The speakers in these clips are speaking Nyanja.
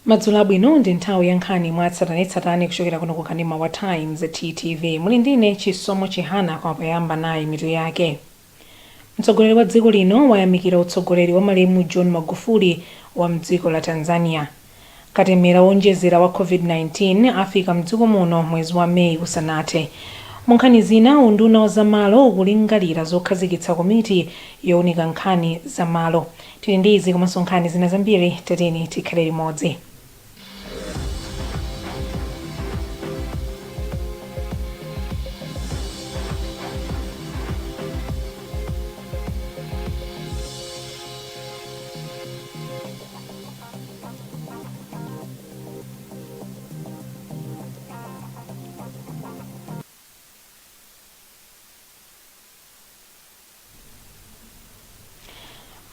Madzulo abwino, ndi nthawi ya nkhani mwa tsatanetsatane kuchokera kuno ku kanema wa Times TTV. Muli ndine Chisomo Chihana, koma poyamba nayi mitu yake. Mtsogoleri wa dziko lino wayamikira utsogoleri wa malemu John Magufuli wa mdziko la Tanzania. Katemera wonjezera wa COVID-19 afika mdziko muno mwezi wa Meyi usanathe. Mu nkhani zina, unduna wa zamalo ukulingalira zokhazikitsa komiti yowunika nkhani za malo. Tili ndi izi komanso nkhani zina zambiri, tatiyeni tikhale limodzi.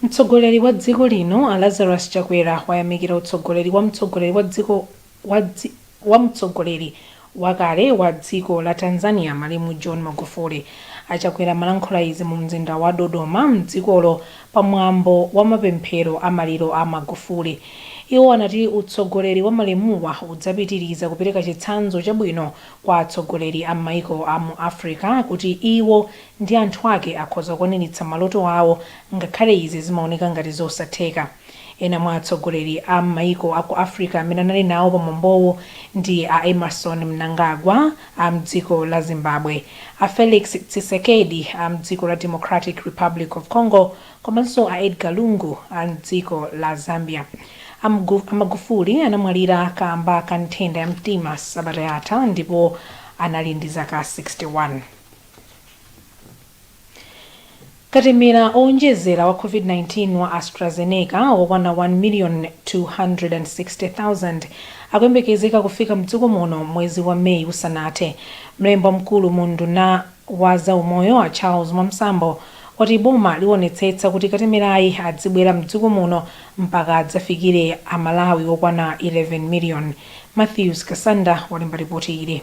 Mtsogoleri wa dziko lino a Lazarus Chakwera wayamikira utsogoleri wa mtsogoleri wa dziko wa dzi wa mtsogoleri wakale wa dziko la Tanzania malemu John Magufuli. A Chakwera amalankhula izi mu mzinda wa Dodoma mdzikolo pa mwambo wa mapemphero a maliro a Magufuli. Iwo anati utsogoleri wa malemuwa udzapitiriza kupereka chitsanzo chabwino kwa atsogoleri a m'maiko a mu Africa kuti iwo ndi anthu ake akhoza kukwaniritsa maloto awo ngakhale izi zimaoneka ngati zosatheka. Ena mwa atsogoleri a m'maiko a ku Africa amene anali nawo pa mwambowu ndi a Emmerson Mnangagwa a m'dziko la Zimbabwe, a Felix Tshisekedi a m'dziko la Democratic Republic of Congo komanso a Edgar Lungu a m'dziko la Zambia. A Magufuli anamwalira kaamba ka nthenda ya mtima sabata yatha ndipo anali ndi zaka 61. Katemera owonjezera wa COVID-19 wa AstraZeneca wokwana 1,260,000 akuyembekezeka kufika mdziko muno mwezi wa Meyi usanathe. Mlembi wamkulu mu unduna wa zaumoyo a Charles Mwansambo wati boma liwonetsetsa kuti katemerayi adzibwera mdziko muno mpaka adzafikire a Malawi okwana 11 million. Mathews Kasanda walemba ripoti ili.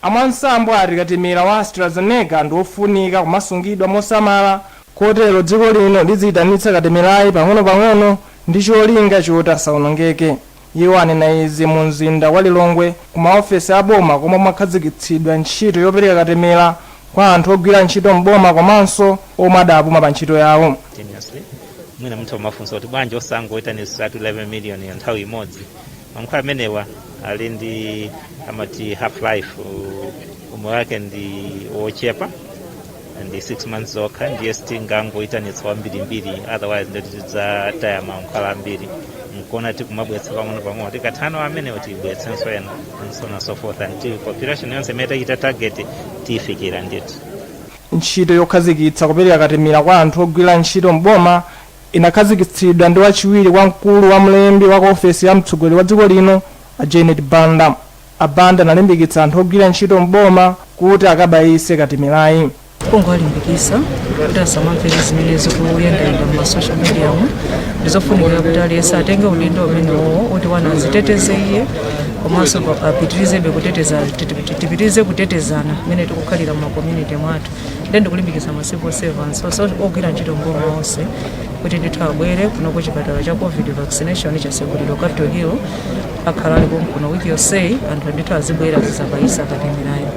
A Mwansambo ati katemera wa AstraZeneca ndi ofunika kumasungidwa mosamala kotero dziko lino lidziyitanitsa katemerayi pang'onopang'ono ndi cholinga choti asaonongeke. Iwo anena izi mu mzinda wa Lilongwe ku maofesi a boma komwe kumakhazikitsidwa ntchito yopereka katemera kwa anthu ogwira ntchito m'boma komanso omwe adapuma pa ntchito yawo. Simultaneously. Mwina mutha kumafunsa kuti bwanji osangoitanitsiratu 11 million ya nthawi imodzi. Mankhwala amenewa ali ndi amati half life, umoyo wake ndi wochepa, ndi 6 months zokha, ndiye sitingangoitanitsa wambirimbiri, otherwise ndoti tidzataya mankhwala ambiri. Nkuona tikumabweretsa pang'ono pang'ono, tikathana amenewo tibweretsenso ena and so on and so forth until population yonse imene tachita target tiyifikira ndithu. Ntchito yokhazikitsa kupereka katemera kwa anthu ogwira ntchito m'boma inakhazikitsidwa ndi wachiwiri kwa mkulu wa mlembi wa ku ofesi ya mtsogoleri wa dziko lino a Janet Banda. A Banda analimbikitsa anthu ogwira ntchito m'boma kuti akabayitse katemerayi. Kungowalimbikitsa kuti asamamvere zimene zikuyendayenda mu social media mu. Ndizofunikira kuti aliyense atenge udindo umenewowo kuti wana aziteteze iye komanso apitirizebe kuteteza, tipitirize kutetezana mmene tikukhalira mu community mwathu. Ndiye ndikulimbikitsa ma civil servants onse ogwira ntchito mboma onse kuti ndithu abwere kuno ku chipatala cha COVID vaccination chatsegulidwa Capital Hill, akhala ali konkuno wiki yonseyi, anthu ndithu azibwera azizabayisa katemerayo.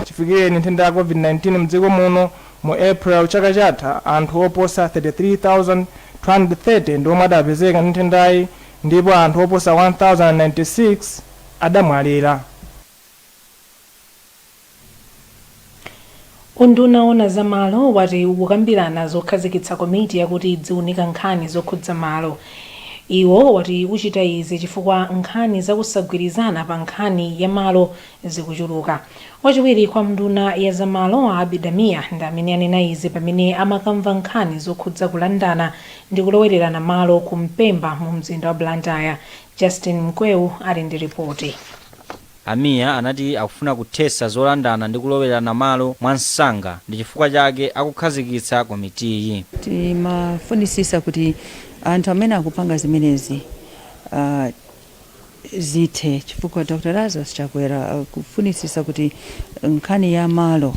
Chifikireni nthenda ya COVID-19 mdziko muno mu April chaka chatha, anthu oposa 33,230 ndi omwe adapezeka ndi nthendayi ndipo anthu oposa 1,096 adamwalira. Unduna woona za malo wati ukukambirana zokhazikitsa komiti yakuti idziunika nkhani zokhudza malo. Iwo wati uchita izi chifukwa nkhani zakusagwirizana pa nkhani ya malo zikuchuluka. Wachiwiri kwa nduna ya za malo a Abida Mia ndi amene anena izi pamene amakamva nkhani zokhudza kulandana ndi kulowererana malo ku Mpemba mu mzinda wa Blantyre. Justin Mkweu ali ndi ripoti. A Mia anati akufuna kuthetsa zolandana ndi kulowererana malo mwansanga ndi chifukwa chake akukhazikitsa komitiyi. Timafunisisa kuti anthu amene akupanga zimenezi zithe chifukwa Dr. Lazarus Chakwera akufunisisa kuti nkhani ya malo,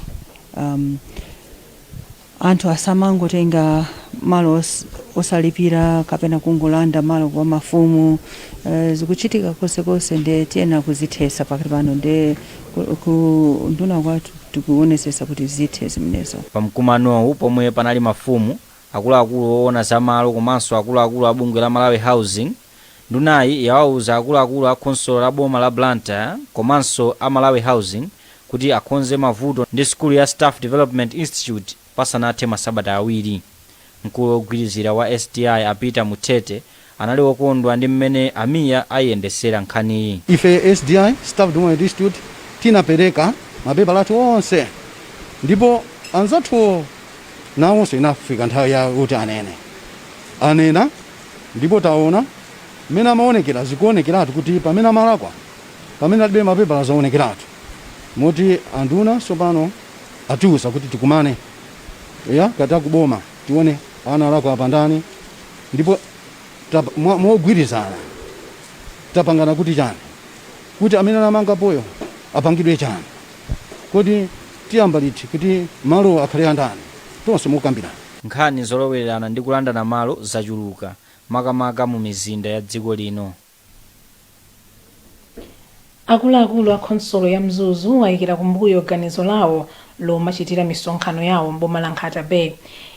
anthu asamangotenga malo Osalipira kapena kungolanda malo kwa mafumu, zikuchitika konsekonse, nde tiyenera kuzithesa pakati pano. Nde ku nduna kwathu tikuonesesa kuti zithe zimenezo. Pamkumanowu, pomwe panali mafumu, akuluakulu oona za malo komanso akuluakulu a bungwe la Malawi Housing, ndunayi yawauza akuluakulu a khonsolo la boma la Blantyre komanso a Malawi Housing kuti akonze mavuto ndi sukulu ya Staff Development Institute pasanathe masabata 2. Mkulu wogwirizira wa SDI, a Peter Mutete, anali wokondwa ndi mmene a Mia ayiyendesera nkhaniyi. Ife SDI, Staff Development Institute, tinapereka mapepala athu onse, ndipo anzathuwo nawonso inafika nthawi yakuti anene. Anena, ndipo taona mmene amaonekera, zikuonekeratu kuti pamene amalakwa, pamene alibe mapepala, zaonekeratu, moti anduna tsopano atiuza kuti tikumane ya kati akuboma, tione ana alakwa apandani, ndipo mogwirizana tapangana kuti chani, kuti amene anamangapoyo apangidwe chani, kuti tiyamba liti, kuti malo akhale andani, tonse mukambirana. Nkhani zolowererana ndi kulandana malo zachuluka, makamaka mu mizinda ya dziko lino. Akuluakulu a khonsolo ya Mzuzu ayikira kumbuyo ganizo lawo lomachitira misonkhano yawo m'boma la Nkhata Bay.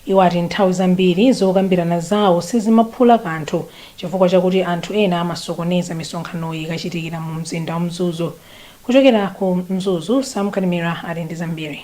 Iwo ati nthawi zambiri zokambirana zawo sizimaphula kanthu chifukwa chakuti anthu ena amasokoneza misonkhanoyi ikachitikira mu mzinda wa Mzuzu. Kuchokera ku Mzuzu, Sam Kalimira ali ndi zambiri.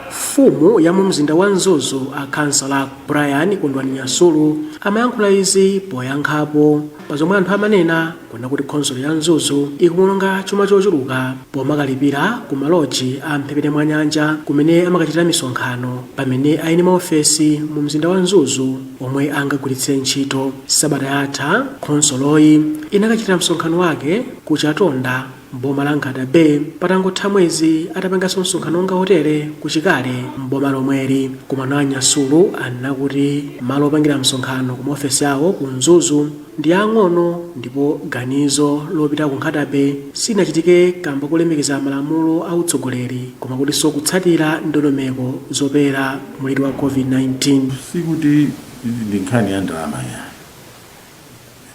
Mfumu ya mu mzinda wa Mzuzu, a Khansala Brian Kondwani Nyasulu, amayankhula izi poyankhapo pa zomwe anthu amanena kuna kuti khonsolo ya Mzuzu ikuwononga chuma chochuluka pomakalipira ku maloji a mphepete mwa nyanja kumene amakachitira misonkhano, pamene aini maofesi mu mzinda wa Mzuzu omwe angagwiritse ntchito. Sabata yatha khonsoloyi inakachitira msonkhano wake ku Chatonda mboma la Nkhata Bay, patangotha mwezi atapanganso msonkhano wonga otere ku Chikale mboma lomweli. Komano a Nyasulu anena kuti malo opangira msonkhano ku maofesi awo ku Mzuzu ndi ang'ono, ndipo ganizo lopita ku Nkhata Bay silinachitike kamba kulemekeza malamulo a utsogoleri, koma kutinso kutsatira ndondomeko zopewera mliri wa COVID-19. Sikuti ndi nkhani ya ndalama ya,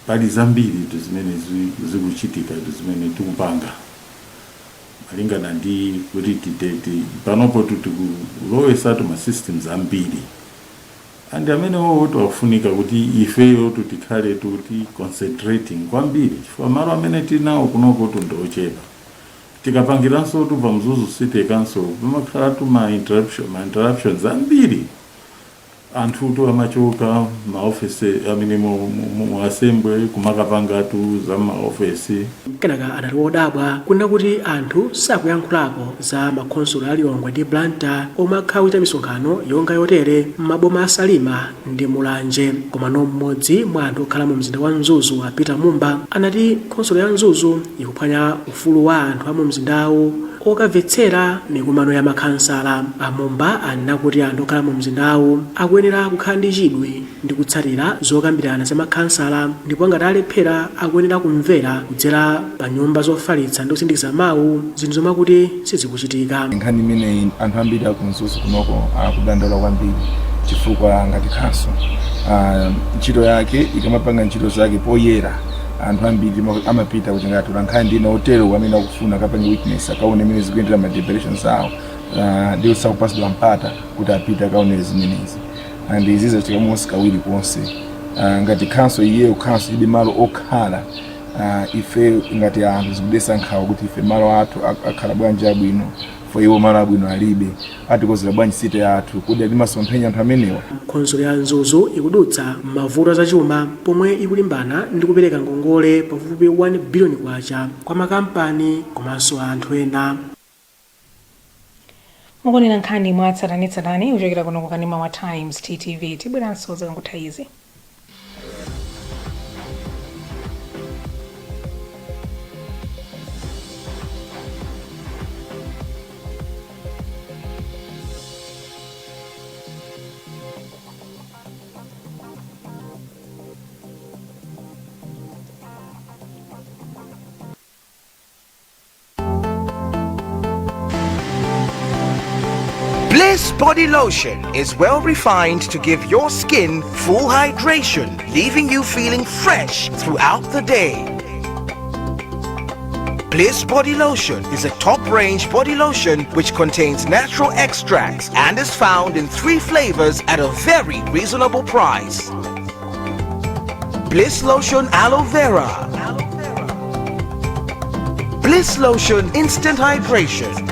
pali zambiri tu zimene zikuchitika tu zimene tikupanga malingana ndi kuti titeti panopo tikulowesatu ma systems ambiri, and amenewo tiwafunika kuti ifeyo tikhale tuti concentrating kwambiri, chifukwa malo amene tinawo kunoko ndiochepa. Tikapangiranso tupa Mzuzu City Council, pamakhala tu ma interruptions ambiri, anthu tu amachoka maofesi amene mu assembly kumakapanga tu za maofesi. Kenaka anali wodabwa kunena kuti anthu sakuyankhulapo za makhonsolo a Lilongwe ndi Blantyre omwe akhala kuchita misonkhano yonga yotere m'maboma a Salima ndi Mulanje. Komano mmodzi mwa anthu okhala mu mzinda wa Mzuzu, a Peter Mumba, anati khonsolo ya Mzuzu ikuphwanya ufulu wa anthu a mu mzindawu okamvetsera mikumano ya makhansala. Amumba anena kuti anthu okhala mu mzindawu akuyenera kukhala ndi chidwi ndi kutsatira zokambirana za makhansala, ndipo ngati alephera akuyenera kumvera kudzera pa nyumba zofalitsa ndi kusindikiza mawu, zinthu zomwe akuti sizikuchitika. Nkhani imeneyi anthu ambiri aku Mzuzu kunoko akudandaula kwambiri, chifukwa ngati khanso ntchito yake ikamapanga ntchito zake poyera, anthu ambiri amapita kuti ngati nkhani ndina otero amene akufuna akapange witness, akaone imene zikuyendera ma deliberations awo, ndiwo sakupasidwa mpata kuti apite akaone zimenezi, and izi zachitika monse kawiri konse. Ngati khanso iyeyo, khanso ilibe malo okhala, ife ngati anthu zikudetsa nkhawa kuti ife malo athu akhala bwanji abwino, for iwo malo abwino alibe, atikozera bwanji city yathu? Kodi ali masomphenya anthu amenewa? Khonsolo ya Mzuzu ikudutsa mavuto azachuma pomwe ikulimbana ndi kupereka ngongole pafupifupi 1 biliyoni kwacha kwa makampani komanso anthu ena. Mukuonera nkhani mwa tsatanetsatane kuchokera kuno kukanema wa Times TTV. Tibweranso zikangotha izi. Play. Bliss Body Lotion is well refined to give your skin full hydration, leaving you feeling fresh throughout the day. Bliss Body Lotion is a top-range body lotion which contains natural extracts and is found in 3 flavors at a very reasonable price. Bliss Lotion Aloe Vera, Bliss Lotion Instant Hydration,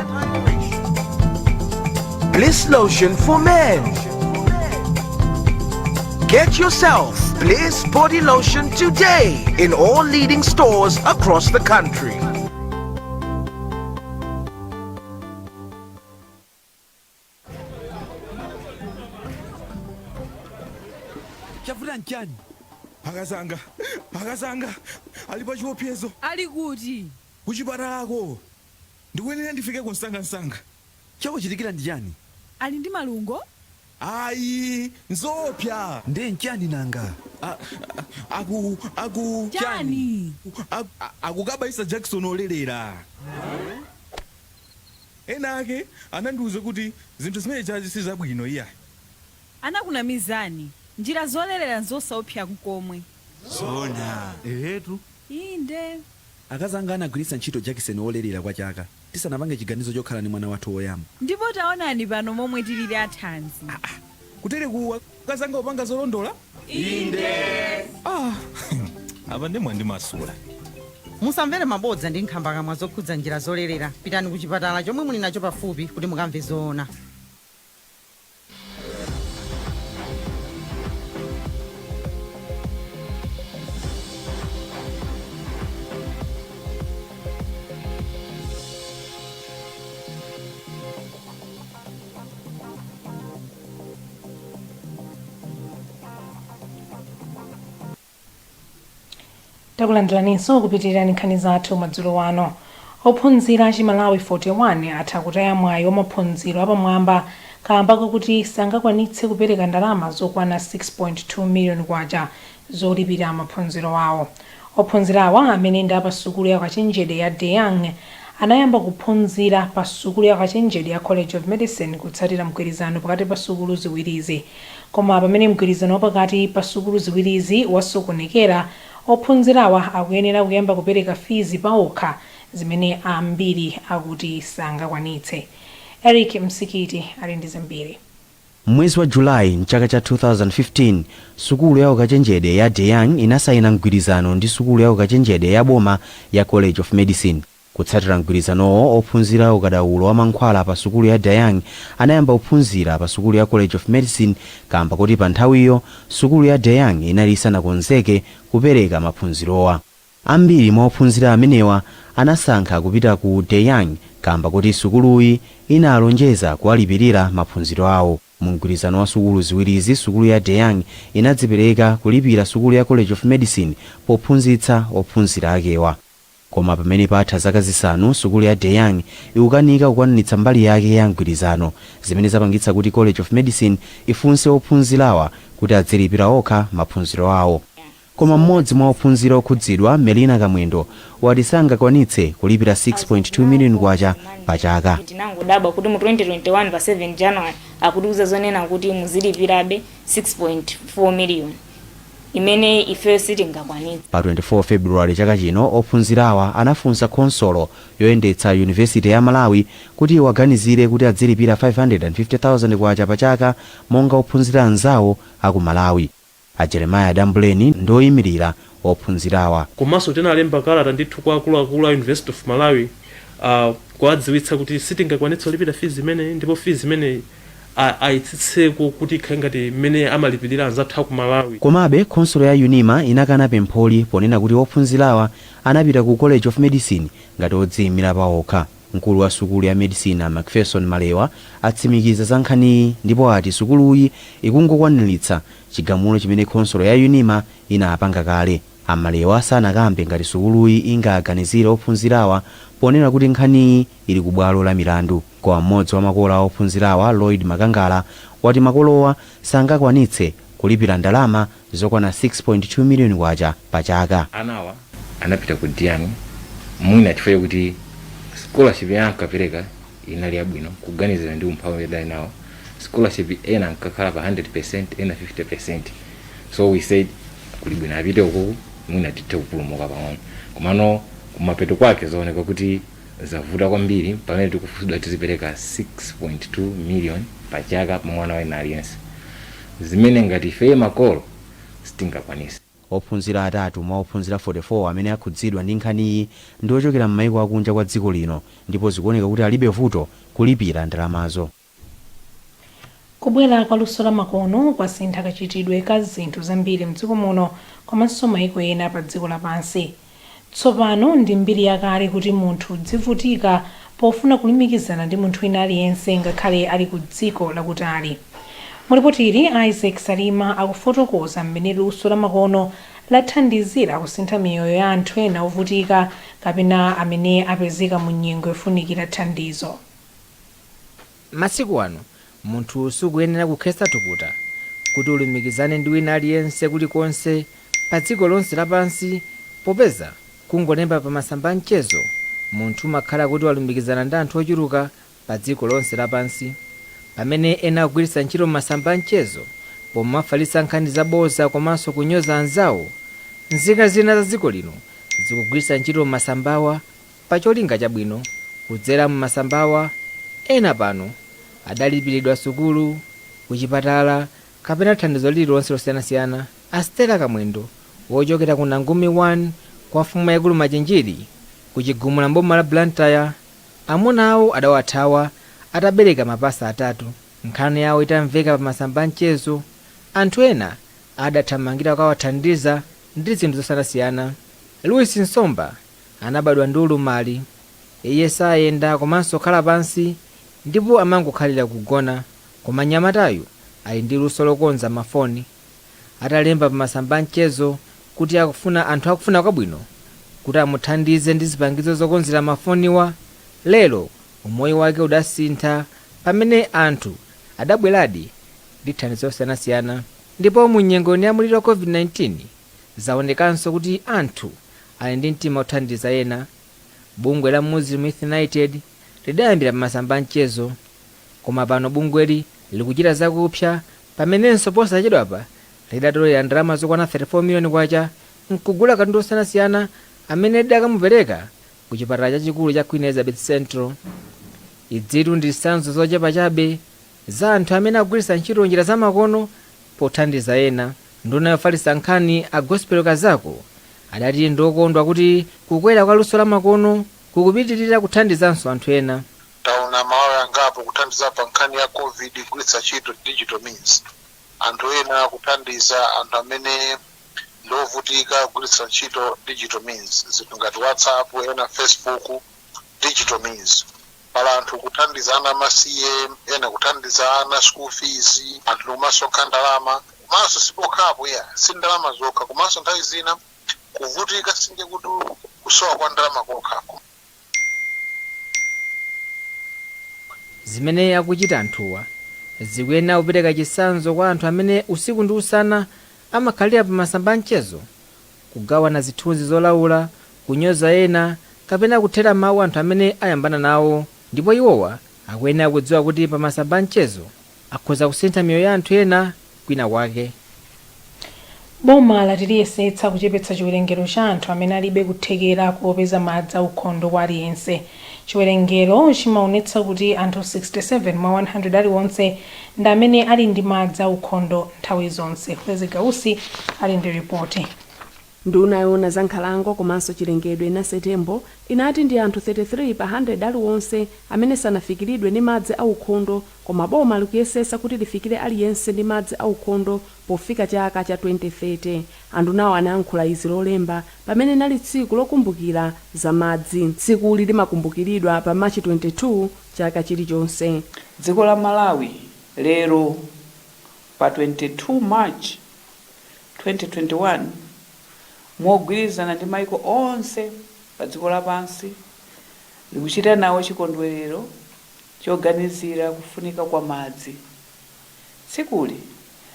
Bliss Lotion for Men. Get yourself Bliss Body Lotion today in all leading stores across the country. Chavuta nchani? Akazanga, akazanga ali pa chiopsezo. Ali kuti? Kuchipatalako. Ndikuyenera ndifike msangamsanga. Chakuchitikira ndi chani? Ali ndi malungo? Ayi, nzopya. Ndiye nchani nanga? Aku aku Chani? Akukabaisa jakisoni olerera. Ena ake anandiuza kuti zinthu zimene chazi sizabwino iya. Anakunamizani. Njira zolerera nzosaopsa nkomwe. Zona? Ehetu. Inde. Akazanga anagwiritsa ntchito jakisoni wolerera kwa chaka tisanapange chiganizo chokhala ndi mwana wathu woyamba. Ndipo taonani pano momwe tilili athanzi. Kutere kuwa akazanga upanga zolondola? Inde. Ah, apa ndemwe ndimasula. Musamvere mabodza ndi nkhambakamwa zokhudza njira zolerera. Pitani ku chipatala chomwe muli nacho pafupi kuti mukamve zoona. Takulandiraninso kupitirira nkhani zathu madzulo ano. Ophunzira achimalawi 41 atha kutaya mwayi wa maphunziro apamwamba kamba kakuti sangakwanitse kupereka ndalama zokwana 6.2 million kwacha zolipira maphunziro awo. Ophunzirawa, amene ndi apa sukulu ya kachenjede ya Daeyang, anayamba kuphunzira pa sukulu ya kachenjede ya College of Medicine kutsatira mgwirizano pakati pa sukulu ziwirizi. Koma pamene mgwirizano wapakati pa sukulu ziwirizi wasokonekera, ophunzirawa akuyenera kuyamba kupereka fees paokha, zimene ambiri akuti sangakwanitse. Eric Msikiti ali ndi zambiri. Mwezi wa Julayi mchaka cha 2015, sukulu ya ukachenjede ya Daeyang inasayina mgwirizano ndi sukulu ya ukachenjede ya boma ya College of Medicine. Kutsatira mgwirizanowo, ophunzira ukadaulo wa mankhwala pa sukulu ya Daeyang anayamba kuphunzira pa sukulu ya College of Medicine, kamba kuti pa nthawiyo sukulu ya Daeyang inali isanakonzeke kupereka maphunzirowa. Ambiri mwa ophunzira amenewa anasankha kupita ku Daeyang kamba kuti sukuluyi inalonjeza kuwalipirira maphunziro awo. Mu mgwirizano wa sukulu ziwirizi, sukulu ya Daeyang inadzipereka kulipira sukulu ya College of Medicine pophunzitsa ophunzira akewa. Koma pamene patha zaka 5, sukulu ya Daeyang ikukanika kukwaniritsa mbali yake ya mgwirizano, zimene zapangitsa kuti College of Medicine ifunse ophunzirawa kuti adzilipira okha maphunziro awo. Koma mmodzi mwa ophunzira okhudzidwa, Melina Kamwendo, wati sangakwanitse kulipira 6.2 million kwacha pa chaka. Tinangodabwa kuti mu 2021 pa 7 January akutiuza zonena kuti muzilipirabe 6.4 million, imene ife sitingakwanitse. Pa 24 February chaka chino, ophunzirawa anafunsa khonsolo yoyendetsa Yunivesite ya Malawi kuti iwaganizire kuti adzilipira 550,000 kwacha pa chaka monga ophunzira anzawo aku Malawi. A Jeremiah Dambuleni ndoyimirira ophunzirawa. Komanso tinalemba kalata ndithu kwa akuluakulu a University of Malawi kuwadziwitsa kuti sitingakwanitse kulipira fees imeneyi, ndipo fees imeneyi ayitsitseko kuti ikhale ngati mmene amalipirira anzathu aku Malawi. Komabe khonsolo ya UNIMA inakana pempholi ponena kuti ophunzirawa anapita ku College of Medicine ngati odziyimira paokha. Mkulu wa sukulu ya medicine, a Macpherson Malewa, atsimikiza za nkhaniyi ndipo ati sukuluyi ikungokwaniritsa chigamulo chimene khonsolo ya UNIMA inapanga kale. Amalewa sanakambe ngati sukuluyi ingaganizire ophunzirawa ponena kuti nkhaniyi ili ku bwalo la milandu. Koma mmodzi wa makolo a ophunzirawa, Lloyd Makangala, wati makolowa sangakwanitse kulipira ndalama zokwana 6.2 million kwacha pa chaka. Anawa anapita ku Daeyang mwina chifukwa chakuti scholarship ya ankapereka inali yabwino kuganizira ndi umphawi adali nawo. Scholarship ena ankakhala pa 100%, ena 50%. So we said kuli bwino apite ukuku, mwina tithe kupulumuka pang'ono. Komano kumapeto kwake zaoneka kuti zavuta kwambiri, pamene tikufunsidwa tizipereka 6.2 million pa chaka pa mwana wina aliyense, zimene ngati ifeye makolo sitingakwanise. Ophunzira 3 mwa ophunzira 44 amene akhudzidwa ndi nkhaniyi ndi ochokera m'maiko akunja kwa dziko lino, ndipo zikuoneka kuti alibe vuto kulipira ndalamazo. Kubwera kwa luso la makono kwasintha kachitidwe ka zinthu zambiri mdziko muno komanso maiko ena pa dziko lapansi. Tsopano ndi mbiri yakale kuti munthu udzivutika pofuna kulumikizana ndi munthu wina aliyense, ngakhale ali ku dziko lakutali. Mulipotili, Isaac Salima akufotokoza mmene luso la makono lathandizira kusintha miyoyo ya anthu ena ovutika kapena amene apezeka mu nyengo yofunikira thandizo. Masiku ano munthu sukuyenera kukhetsa thukuta kuti ulumikizane ndi wina aliyense kulikonse pa dziko lonse lapansi, popeza kungolemba pa masamba a mchezo munthu umakhala kuti walumikizana ndi anthu ochuluka pa dziko lonse lapansi. Pamene ena akugwiritsa ntchito masamba a mchezo pomafalitsa nkhani zaboza komanso kunyoza anzawo, nzika zina za dziko lino zikugwiritsa ntchito masambawa pa cholinga chabwino. Kudzera m'masambawa, ena pano adalipiridwa sukulu, kuchipatala kapena thandizo lililonse losiyanasiyana. A Stella Kamwendo wochokera ku Nangumi 1 kwa mfumu yaikulu Machinjiri ku Chigumula m'boma la Blantyre, amuna awo adawathawa atabereka mapasa 3. Nkhani yawo itamveka pa masamba a mchezo, anthu ena adathamangira kukawathandiza ndi zinthu zosiyanasiyana. Louis Nsomba anabadwa ndi ulumali. Iye sayenda komanso kukhala pansi ndipo amangokhalira kugona. Koma mnyamatayu ali ndi luso lokonza mafoni. Atalemba pa masamba a mchezo kuti akufuna anthu akufuna kwabwino kuti amuthandize ndi zipangizo zokonzera mafoniwa, lero umoyo wake udasintha pamene anthu adabweradi ndi thandizo losiyanasiyana. Ndipo mu nyengo ya mliri wa COVID-19 zaonekanso kuti anthu ali ndi mtima othandiza ena. Bungwe la Muslim Youth United lidayambira pa masamba a mchezo, koma pano bungweli likuchita zakupsa pamenenso posachedwapa lidatolera ndalama zokwana 34 miliyoni kwacha nkugula katundu osiyanasiyana amene lidakamupereka ku chipatala chachikulu cha Queen Elizabeth Central. Idzitu ndi zitsanzo zochepa chabe za anthu amene akugwiritsa ntchito njira zamakono pothandiza ena. Nduna yofalitsa nkhani a Gospel Kazako adati ndiokondwa kuti kukwera kwa luso la makono kukupitirira kuthandizanso anthu ena. Taona Malawi angapo kuthandiza pa nkhani ya COVID, kugwiritsa ntchito digital means. Anthu ena kuthandiza anthu amene ndiovutika kugwiritsa ntchito digital means, zinthu ngati WhatsApp, ena Facebook, digital means. Pala anthu kuthandiza ana amasiye, ena kuthandiza ana school fees, anthu ndikumasonkha ndalama. Komanso sipokhapo ya si ndalama zokha, komanso nthawi zina kuvutika singe kuti kusowa kwa ndalama kokha. Zimene akuchita anthuwa zikuyenera kupereka chitsanzo kwa anthu amene usiku ndi usana amakhalira pa masamba a mchezo kugawana zithunzi zolaula, kunyoza ena kapena kuthera mawu anthu amene ayambana nawo, ndipo iwowa akuyenera kudziwa kuti pa masamba a mchezo akhoza kusintha miyoyo ya anthu ena kwina kwake. Boma lati liyesetsa kuchepetsa chiwerengero cha anthu amene alibe kuthekera kopeza madzi aukhondo kwa aliyense. Chiwerengero chimaonetsa kuti anthu 67 mwa 100 aliwonse ndi amene ali ndi madzi aukhondo nthawi zonse. Kwezi Gausi ali ndi ripoti. Nduna yoona za nkhalango komanso chilengedwe Nancy Tembo inati ndi anthu 33 pa 100 aliwonse amene sanafikiridwe ndi madzi aukhondo, koma boma likuyesesa kuti lifikire aliyense ndi madzi aukhondo pofika chaka cha 2030. Andunawo anayankhula izi Lolemba pamene linali tsiku lokumbukira za madzi. Tsikuli limakumbukiridwa pa March 22 chaka chilichonse. Dziko la Malawi lero pa 22 March 2021 mogwirizana ndi maiko onse pa dziko lapansi likuchita nawo chikondwerero choganizira kufunika kwa madzi. Tsikuli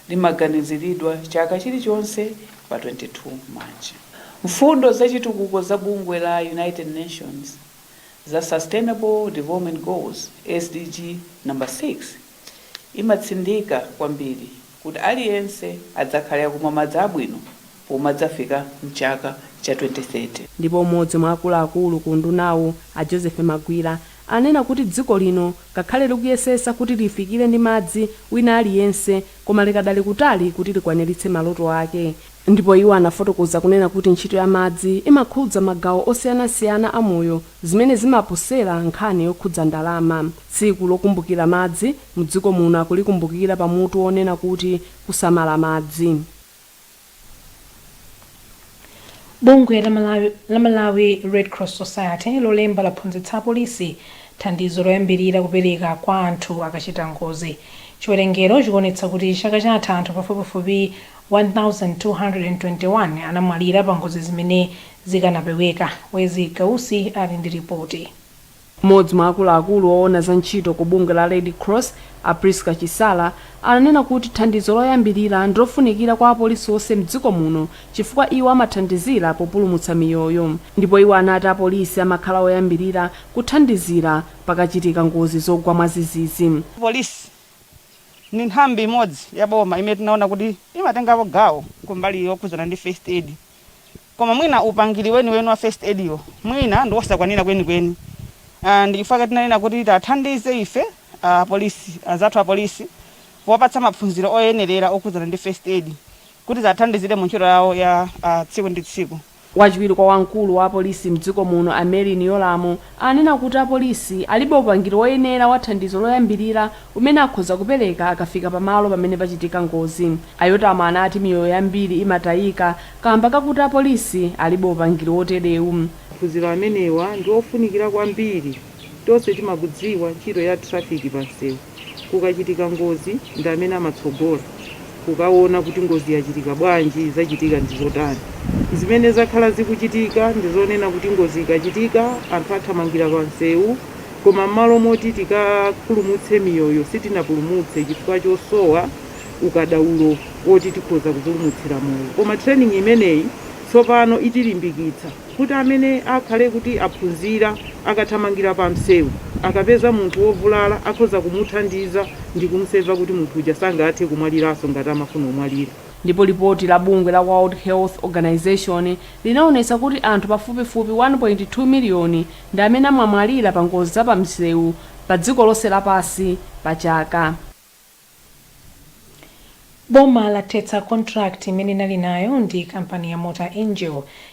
limaganiziridwa chaka chilichonse pa 22 March. Mfundo za chitukuko za bungwe la United Nations za Sustainable Development Goals, SDG number 6, Imatsindika kwambiri kuti aliyense adzakhale akumwa madzi abwino pomwe adzafika mchaka cha 2030. Ndipo umodzi mwa akuluakulu ku undunawu, a Joseph Magwira, anena kuti dziko lino ngakhale likuyesesa kuti lifikire ndi madzi wina aliyense, koma likadali kutali kuti likwaniritse maloto ake. Ndipo iwo anafotokoza kunena kuti ntchito ya madzi imakhudza magawo osiyanasiyana a moyo, zimene zimaposera nkhani yokhudza ndalama. Tsiku lokumbukira madzi mdziko muno akulikumbukira pamutu wonena kuti kusamala madzi. Bungwe la Malawi Red Cross Society Lolemba laphunzitsa apolisi thandizo loyambirira kupereka kwa anthu akachita ngozi. Chiwerengero chikuonetsa kuti chaka chatha anthu pafupifupi 1,221 anamwalira pa ngozi zimene zikanapeweka. Wezi Gausi ali ndi ripoti. Mmodzi mwa akuluakulu oona za ntchito ku bungwe la Red Cross, a Prisca Chisala, ananena kuti thandizo loyambirira ndilofunikira kwa apolisi onse mdziko muno chifukwa iwo amathandizira populumutsa miyoyo. Ndipo iwo anati apolisi amakhala oyambirira kuthandizira pakachitika ngozi zogwa mwadzidzidzi. Polisi ndi nthambi imodzi ya boma imene tinaona kuti imatengapo gawo kumbali yokhudzana ndi first aid, koma mwina upangiri weniweni wa first aid yo mwina ndi wosakwanira kwenikweni. Ndi chifukwa tinanena kuti tathandize ife apolisi anzathu apolisi powapatsa maphunziro oyenerera okhudzana ndi first aid kuti zathandizire mu ntchito yawo ya tsiku ndi tsiku. Wachiwiri kwa wamkulu wa apolisi mdziko muno, a Merlyne Yolamu, anena kuti apolisi alibe upangiri woyenera wa thandizo loyambirira umene akhoza kupereka akafika pamalo pamene pachitika ngozi. A Yolamu anati miyoyo yambiri imatayika kamba kakuti apolisi alibe upangiri woterewu. Maphunziro amenewa ndi ofunikira kwambiri. Tonse timakudziwa ntchito ya traffic pa msewu, kukachitika ngozi ndi amene amatsogola kukaona kuti ngozi yachitika bwanji, zachitika ndi zotani. Zimene zakhala zikuchitika ndi zonena kuti ngozi ikachitika anthu athamangira pa msewu, koma m'malo moti tikapulumutse miyoyo sitinapulumutse chifukwa chosowa ukadaulo woti tikhoza kupulumutsira moyo. Koma training imeneyi tsopano itilimbikitsa kuti amene akhale kuti aphunzira akathamangira pa msewu, akapeza munthu wovulala akhoza kumuthandiza ndi kumseva kuti munthu uja sangathe kumwaliranso ngati amafuna kumwalira. Ndipo lipoti la bungwe la World Health Organization linaonetsa kuti anthu pafupifupi 1.2 miliyoni ndi amene amamwalira pa ngozi za pamsewu pa dziko lonse lapansi pa chaka. Boma lathetsa contract imene inali nayo ndi kampani ya Mota Engil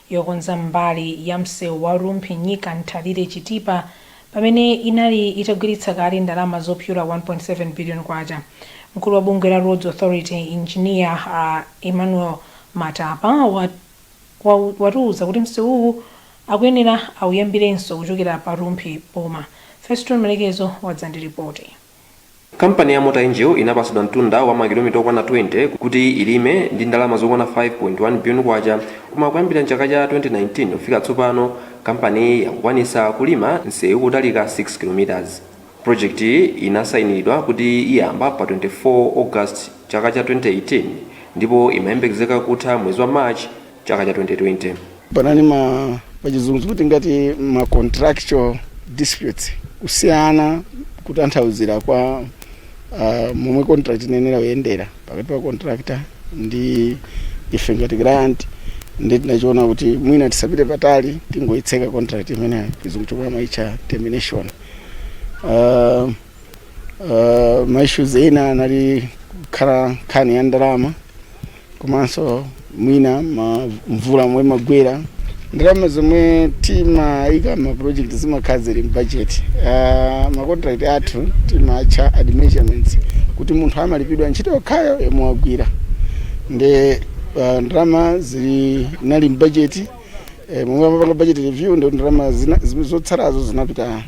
yokonza mbali ya msewu wa Rumphi Nyika Nthalire Chitipa pamene inali itagwiritsa kale ndalama zopyola 1.7 billion kwacha. Mkulu wa bungwe la Roads Authority, Engineer Emmanuel Matapa, watiuza kuti msewuwu akuyenera awuyambirenso kuchokera pa Rumphi Boma. Feston Malekezo wadza ndi ripoti. Kampani ya Mota Engil inapatsidwa mtunda wa makilomita okwana 20 kuti ilime ndi ndalama zokwana 5.1 billion kwacha, koma kuyambira mchaka cha 2019 kufika tsopano kampaniyi yakukwanisa kulima msewu wotalika 6 km. Project iyi inasayinidwa kuti iyamba pa 24 August chaka cha 2018 ndipo imayembekezeka kutha mwezi wa March chaka cha 2020. Panali ma pachizungu kuti ngati ma contractual disputes, kusiyana kutanthauzira kwa momwe contract inayenera kuyendera pakati pa contractor ndi ife ngati client. Ndi tinachiona kuti mwina tisapite patali, tingoyitseka contract imeneyo, chizungu chomwe amaitcha termination. Ma issues ena anali kukhala nkhani ya ndalama komanso mwina mvula momwe imagwera. Ndalama zomwe timayika ma project zimakhala zili m'budget. Ma contract athu timatcha admeasurements, kuti munthu amalipidwa ntchito yokhayo yomwe wagwira, ndi ndalama zili nali m'budget. Momwe amapanga budget review, ndi ndalama zotsalazo zinapita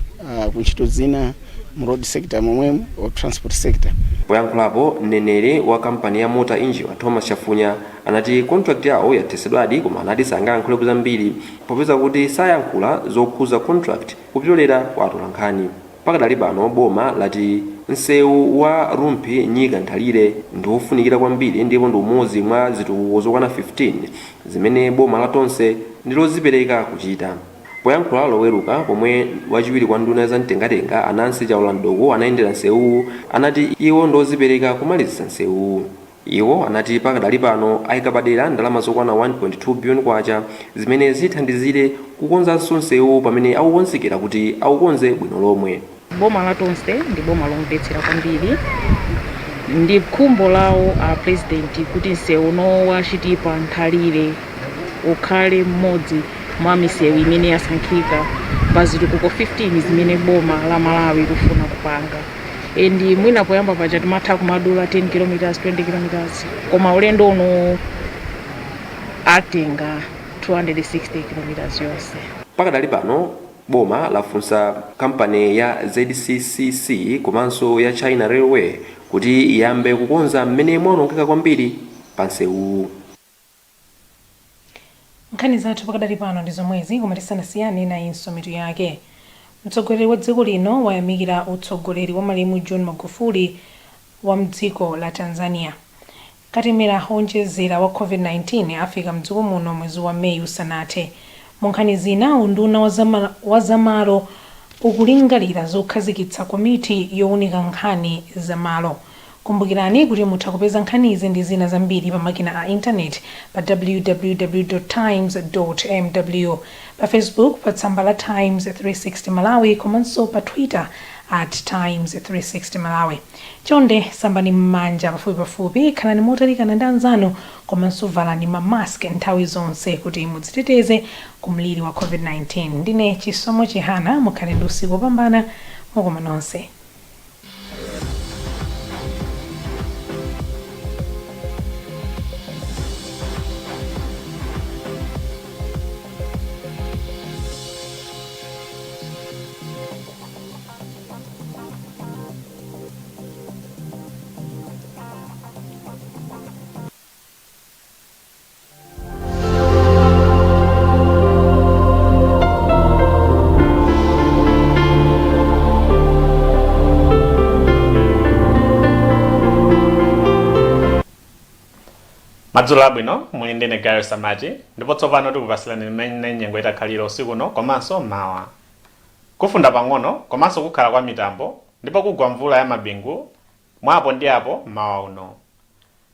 ku ntchito zina mu road sector momwemo or transport sector. Poyankhulapo, mneneri wa kampani ya Mota Engil, Thomas Chafunya, anati contract yawo yathetsedwadi, koma anati sangayankhulepo zambiri popeza kuti sayankhula zokhuza contract kupyolera kwa atolankhani. Pakadali pano boma lati msewu wa Rumphi Nyika Nthalire ndi wofunikira kwambiri ndipo ndi umodzi mwa zitukuko zokwana 15 zimene boma la Tonse ndi lozipereka kuchita. Poyankhula Loweruka pomwe wachiwiri kwa nduna za mtengatenga a Nancy Chaola Mdooko anayendera nsewuwu, anati iwo ndozipereka kumalizitsa nsewuwu. Iwo anati pakadali pano ayika padera ndalama zokwana 1.2 billion kwacha zimene zithandizire kukonzanso nsewuwu pamene akukonzekera kuti aukonze bwino lomwe. Boma la Tonse ndi boma lomvetsera kwambiri. Ndi khumbo lawo a president kuti msewu uno wa Chitipa Nthalire ukhale mmodzi mwa misewu imene yasankhika pa zitukuko 15 zimene boma la Malawi likufuna kupanga. And mwina poyamba paja timatha kumadula 10 km, 20 km, koma ulendo uno atenga 260 km yonse. Pakadali pano boma lafunsa kampani ya ZCCC komanso ya China Railway kuti iyambe kukonza mmene mwaonongeka kwambiri pa nsewuwu. Nkhani zathu pakadali pano ndi zomwezi, koma tisanasiyane nayinso mitu yake. Mtsogoleri wa dziko lino wayamikira utsogoleri wa malemu John Magufuli wa mdziko la Tanzania. Katemera owonjezera wa COVID-19 afika mdziko muno mwezi wa Meyi usanathe. Mu nkhani zina, unduna wa zamalo ukulingalira zokhazikitsa komiti yowunika nkhani za malo. Kumbukirani kuti mutha kupeza nkhanizi ndi zina zambiri pa makina a intaneti pa www.times.mw, pa Facebook pa tsamba la Times 360 Malawi komanso pa Twitter at Times 360 Malawi. Chonde sambani m'manja pafupipafupi, khalani motalikana ndi anzanu komanso valani ma mask nthawi zonse kuti mudziteteze ku mliri wa COVID-19. Ndine Chisomo Chihana, mukhale ndi usiku wopambana, mwakoma nonse. Madzulo abwino, muli ndine Gary Samati ndipo tsopano tikupatsirani mmene nyengo itakhalira usiku uno komanso mawa. Kufunda pang'ono komanso kukhala kwa mitambo ndipo kugwa mvula ya mabingu mwa apo ndi apo mmawa uno.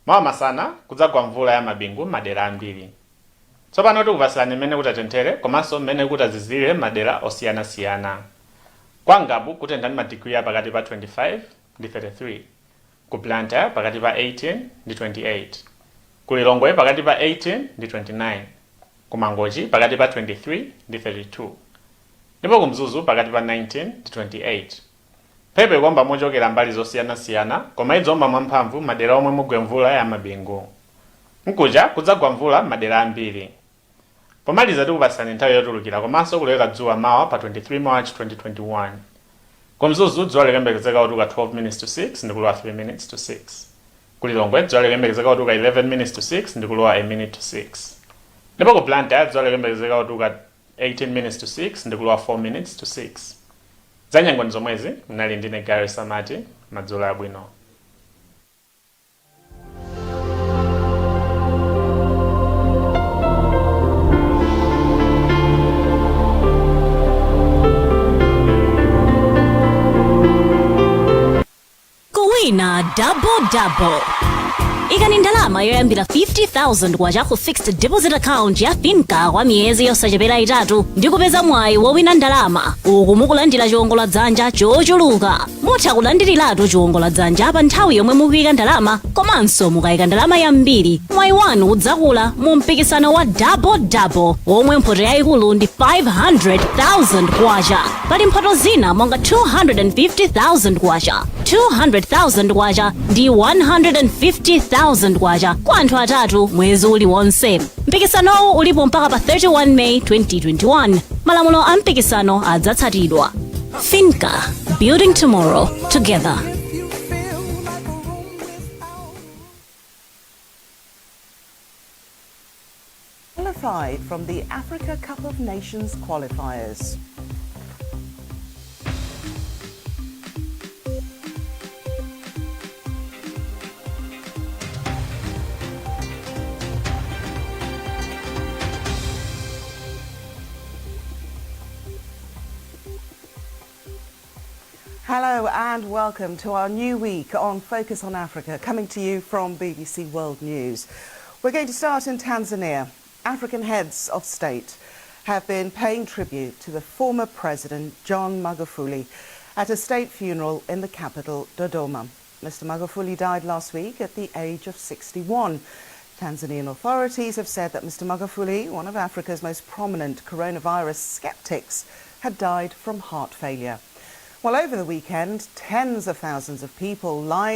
Mawa masana kudzagwa mvula ya mabingu m'madera ambiri. Tsopano tikupatsirani mmene kutatenthele komanso mmene kutazizire m'madera osiyanasiyana. Kwa Ngabu kutentha ndi madigiri a pakati pa 25 ndi 33, ku Blantyre pakati pa 18 ndi 28, ku Lilongwe pakati pa 18 ndi 29, ku Mangochi pakati pa 23 ndi 32 ndipo ku Mzuzu pakati pa 19 ndi 28. Mphepo ikuomba mochokera mbali zosiyanasiyana koma idzaomba mwamphamvu madera omwe mugwe mvula ya mabingu. Mkucha kudzagwa mvula madera ambiri. Pomaliza tikupatsirani nthawi yotulukira komanso kulowera dzuwa mawa pa 23 March 2021. Ku Mzuzu dzuwa likuyembekezeka kutuluka 12 minutes to 6 ndi kulowa 3 minutes to 6. Ku Lilongwe dzuwa likuyembekezeka kutuluka 11 minutes to 6 ndi kulowa a minute to 6. Ndipo ku Blantyre dzuwa likuyembekezeka kutuluka 18 minutes to 6 ndi kulowa 4 minutes to 6. Zanyengo ndi zomwezi, mnali ndine Gary Samati, madzulo abwino. Kuwina double double. Ikani ndalama yoyambira 50,000 kwacha ku fixed deposit account ya Finca kwa miyezi yosachepera itatu ndi kupeza mwayi wowina ndalama uku mukulandira chiwongoladzanja chochuluka. Mutha kulandiriratu chiwongoladzanja pa nthawi yomwe mukuyika ndalama komanso mukayika ndalama yambiri mwayi wanu udzakula mu mpikisano wa double double womwe mphoto yayikulu ndi 500,000 kwacha. Pali mphoto zina monga 250,000 kwacha, 200,000 kwacha ndi 150,000 kwacha kwa anthu atatu mwezi uliwonse. Mpikisanowu ulipo mpaka pa 31 May 2021. Malamulo a mpikisano adzatsatidwa. Finca, building tomorrow together. Qualified from the Africa Cup of Nations qualifiers. Hello and welcome to our new week on Focus on Africa, coming to you from BBC World News. We're going to start in Tanzania. African heads of state have been paying tribute to the former president, John Magufuli, at a state funeral in the capital, Dodoma. Mr. Magufuli died last week at the age of 61. Tanzanian authorities have said that Mr. Magufuli, one of Africa's most prominent coronavirus skeptics, had died from heart failure. Well, over the weekend, tens of thousands of people lined